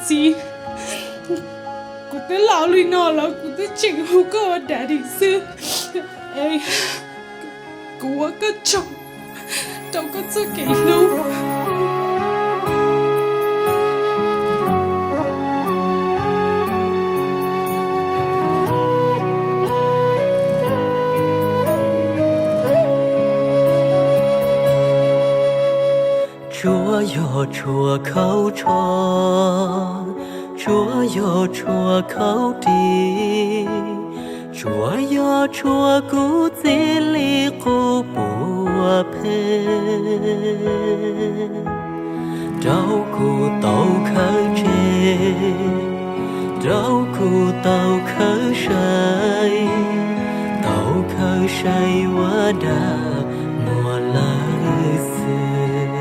txiv, kuv twb laus li no los kuv twb tseem hu koj ua daddy xwb. Kuv ua koj tsaug rau koj txoj kev hlub. Tsuas yog tshuav khaub tsho, tsuas yog tshuav khaub ris, tsuas yog tshuav kuv txiv li qub puas phem. Rau kuv tau khawb tsev, rau kuv tau khawb sai, tau khawb sai ua dag muag lawm xwb.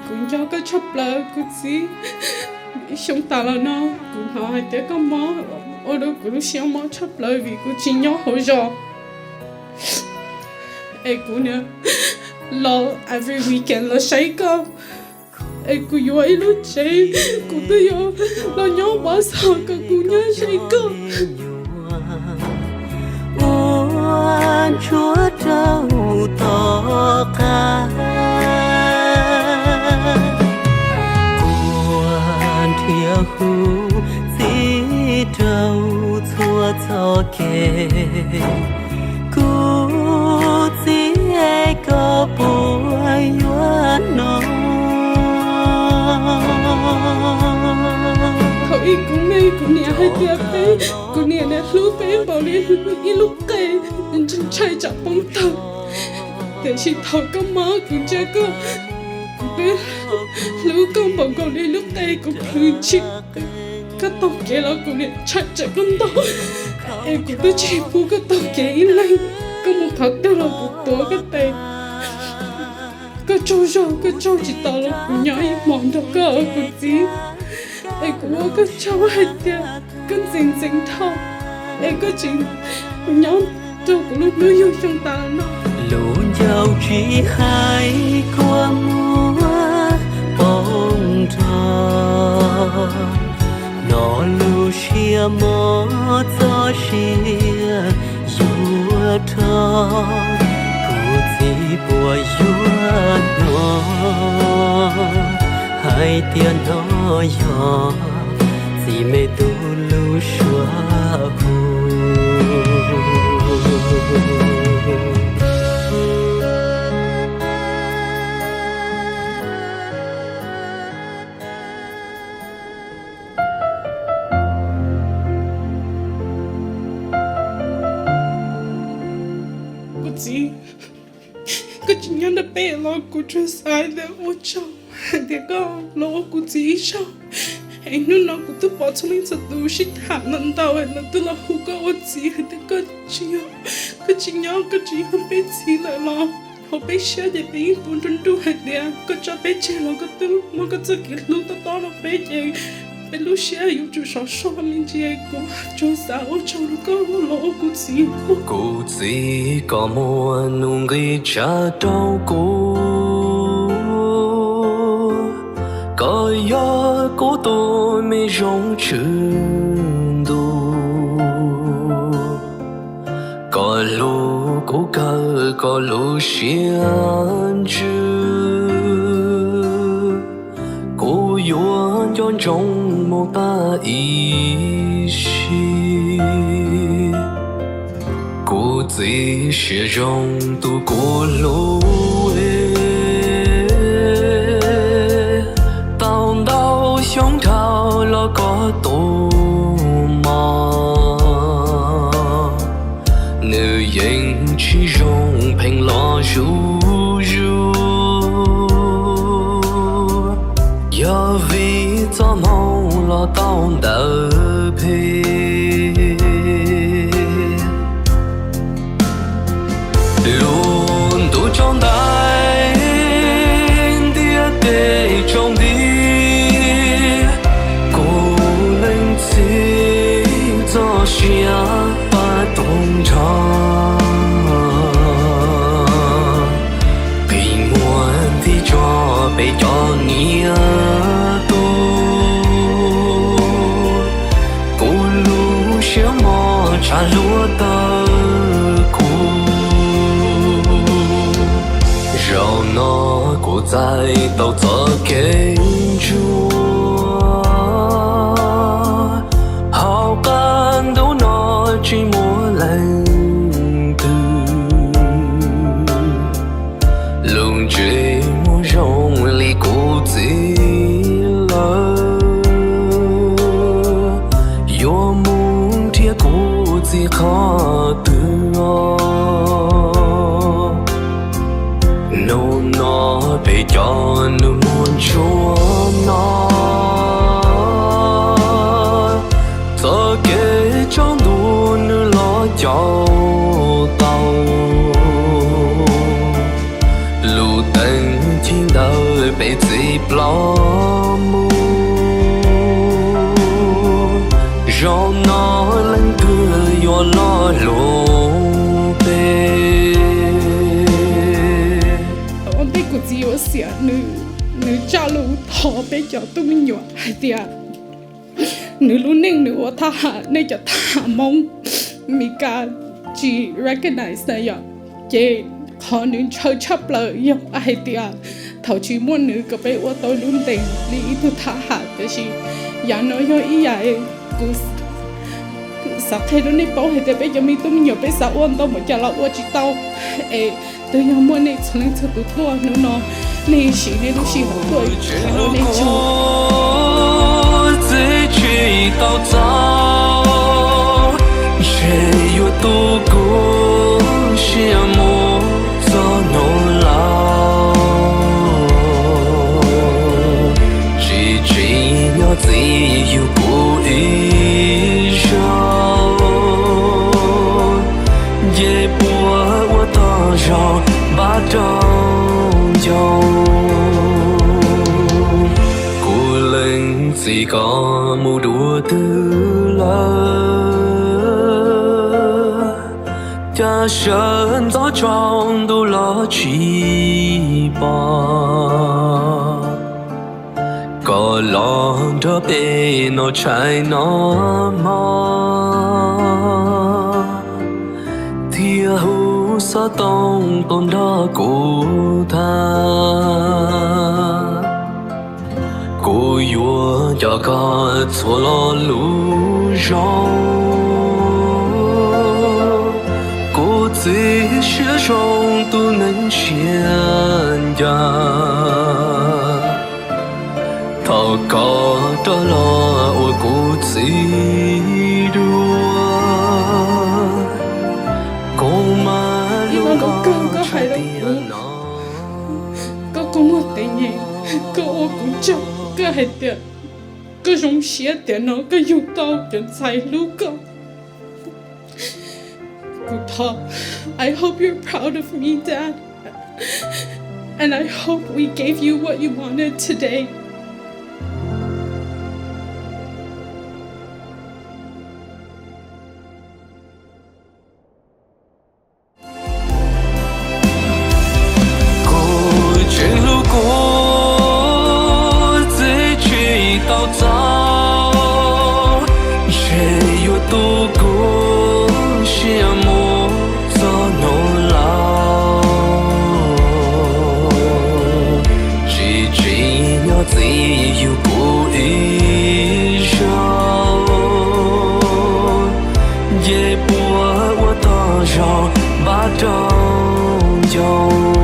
Kuv nco koj tshaj plaws kuv txiv. Xyoo tas los no kuv hnov hais tias koj mob ua rau kuv lub siab mob tshaj plaws vim kuv tsis nyob hauv zos. Es kuv niaj los every weekend los saib koj. Es kuv yuav ib lub tsev, kuv twb yuav los nyob Pov Xos kom kuv nyob saib koj. Ua ntsuab rau tom qab, ua nrhiav hu txiv rau txhua txoj kev. Kuv txiv, koj puas yuav hnov? Thaum ub kuv me kuv niam hais tias peb, kuv niam niaj hlub peb npaum li ib lub qe, ntshai tsam poob tag. Tiam sis thaum koj mob kuv ntsia koj, kuv twb hlub koj npaum nkaus li lub qe kuv plhws ntshis. Koj taug kev los kuv niaj ntshai tsam koj ntaus, es kuv twb tsis pub koj taug kev ib leeg. Koj mus qhov twg los kuv tuav koj tes. Koj tsaug zog, koj tsaug tsis tau los kuv nyob ib hmos nrog koj, kuv txiv. Es kuv ua koj tsaug hais tias koj ntxeev ntxeev dhau, es koj tseem nyob rau kuv lub hnub yug xyoo tas no. Lus ncauj tsis hais kua muag poob nrog, hnov lub siab mob txoj sia yuav rho. Kuv txiv puas yuav hnov hais tias no yog txiv me tub lub suab hu? Kuv txiv, koj tsis nyob ntawm peb los kuv tsuas xav tias ua tsaug hais tias koj los ua kuv txiv ib zaug. Es hnub no kuv twb pom txhua leej txhua tus sib tham ntau ntau, lawv twb los hu koj ua txiv hais tias koj tsis yog, koj tsis nyob, koj tsis yog peb txiv lawm los hauv peb siab ces peb yeej pom nruj nruj hais tias koj tso peb tseg los koj twb muaj koj txoj kev hlub tob tob rau peb ces peb lub siab yuav tsum sov so me ntsis. Kuv tsuas xav ua tsaug rau koj los ua kuv txiv. Kuv txiv, koj muaj nuj nqis tshaj rau kuv, koj yog kuv tus me zoo tshwm ntuj. Koj hlub kuv kawg, koj lub siab ntsws, kuv yuav nco ntsoov mus tag ib sim. Kuv txiv siab zoo tus kuv hlub, tau ntau xyoo dhau los koj tus mog, nws yeej tsis zoo pheej los zuj zus. Yog vim txoj hmoo los tau ntawd phem, lub ntuj tsaus ntais, ntiaj teb tsaus nti, kuv leej txiv txoj sia pab tau nrho, qi muag nti tso peb cov niam Txais tau txoj kev ntsuag, hauv qab ntuj no tsis muaj leej twg, lub ntsej muag zoo li kuv txiv lawm, yuav mus nrhiav kuv txiv qhov twg os? Hnub no peb cov nus muag ntsuag no, txoj kev tsaus ntuj nws los caum tau, lub teeb ci ntawd peb txiv plaub mus, zaum no leej twg yuav los hlub peb? Ua ntej kuv txiv yuav xiam, nws tsa lus thov peb cov tub me nyuam hais tias nws lub neej nws ua thab ham, nej cov thab ham Hmoob Mes Kas tsis recognize na yom. Ces qhov nws ntshaw tshaj plaws yog hais tias thaum tsis muaj nws kom peb ua tau lub ntees li ib tug thab ham, tiam sis yam no yog ib yam kuv xav qhia rau nej paub hais tias peb cov me tub me nyuam peb xav ua ntau npaum cas los ua tsis tau. Es twb yog muaj nej txhua leej txhua tus tuaj hnub no, nej siv nej lub sij hawm tuaj, nej tsis tau txaus, ntshe yuav tu kuv siab mus txog hnub laus. Tsis tsim nyog txiv yug kuv ib zaug, nce puab ua tog zog npab rau ncauj. Kuv leej txiv koj mus dua twg lawm? Cas sawv ntxov tsaus ntuj los tsis pom, koj los nrog peb noj tshais noj hmo, thiab hu xov tooj tuaj nrog kuv tham. Kuv yuav coj koj txhua lo lus zoo, kuv txiv siab zoo tus neeg siab ncaj. Thaum koj rov los ua kuv txiv dua, kuv mam hlub koj tshaj tiag no. Koj kua muag tev nyem, koj ua kuv tsaug, koj hais tias koj zoo siab tiag no, koj yug tau cov ntxhais hlub koj. Kuv thov, I hope you're proud of me, Dad. And I hope we gave you what you wanted today. Kuv tseem hlub kuv txiv tsis tau txaus, ntshe yuav tu kuv siab mus txog hnub laus. Tsis tsim nyog txiv yug kuv ib zaug, nce puab ua tog zog npab rau ncauj.